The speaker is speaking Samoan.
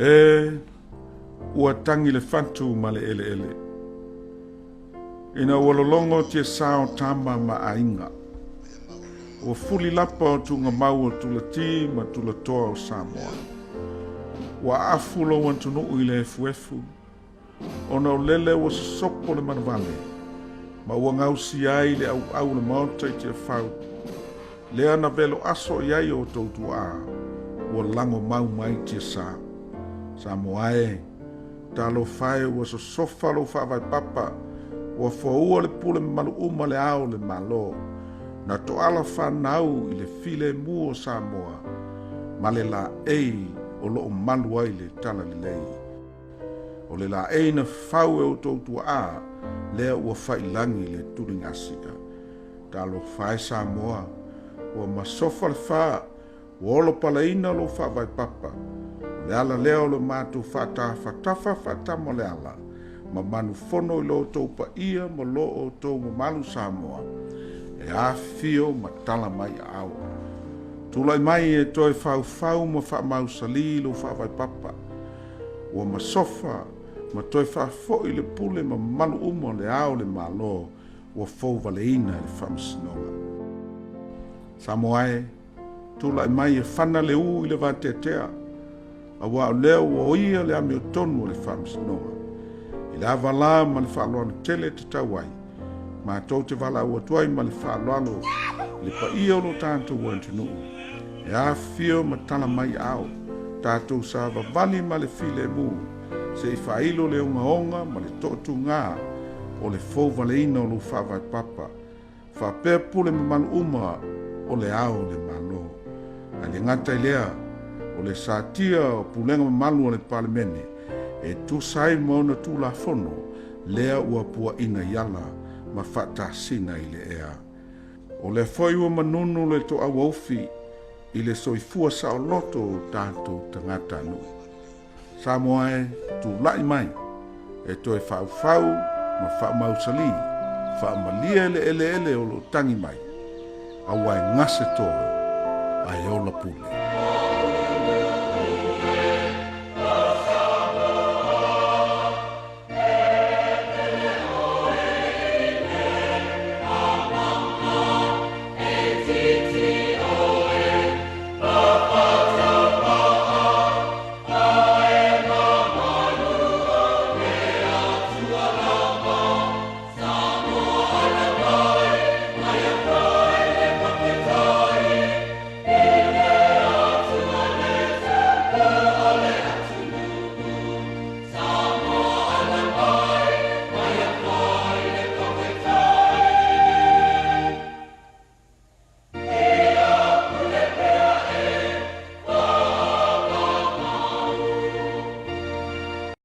E, ua tagi le fatu ma le eleele. Ina ua lologo tiasa o tama ma aiga. Ua fuli lapa o tugamau o Tulati ma Tulatoa o Samoa. Ua aafu lou atunuu i le efuefu, ona o lele ua sosopo le manuvale, ma ua gausia ai le auau o le Maota i Tiafau, lea na velo aso i ai o outou tuaa, ua lago mau mai tiasa. Samoa e, talofa e ua sosofa lou faavae papa, ua foua le pule mamalu uma le ao o le Malo, na toala fanau i le filemu o Samoa ma le laei o lo o malu ai le talalelei. O le laei na fau e outou tuaa, lea ua failagi le tuligasia. Talofa e Samoa, ua masofa le fa, ua olopalaina lou faavae papa. O le ala lea o le matou faatafatafa faatama o le ala, ma manufono i lo outou paia ma lo outou mamalu Samoa, e afifio ma tala mai aao. Tulai mai e toe faufau ma faamausali lou faavae papa. Ua masofa ma toe faafoi le pule mamalu uma o le Ao o le Malo ua fouvaleina e le Faamasinoga. Samoa e, tulai mai e fana le u i le vateatea, aua o lea ua oia le amiotonu o le Faamasinoga. I le ava la ma le faaaloalo tele e tatau ai, matou te valaau atu ai ma le faaaloalo i le paia o lo tatou atunuu, e afifio ma tala mai aao, tatou savavali ma le filemu, se i faailo le ogaoga ma le toatuga o le fouvaleina o lou faavae papa, faapea pule mamalu uma o le Ao o le Malo. Ae le gata i lea, o le satia o pulega mamalu a le Palemene e tusa ai ma ona Tulafono lea ua puaina i ala ma faatasina i le ea. O lea foi ua manunu le toauaufi i le soifua saoloto o tatou tagatanuu. Samoa e, tulai mai e toe faufau ma faamausali, faamalie le eleele o lo o tagi mai, aua e gase toa ae ola pule.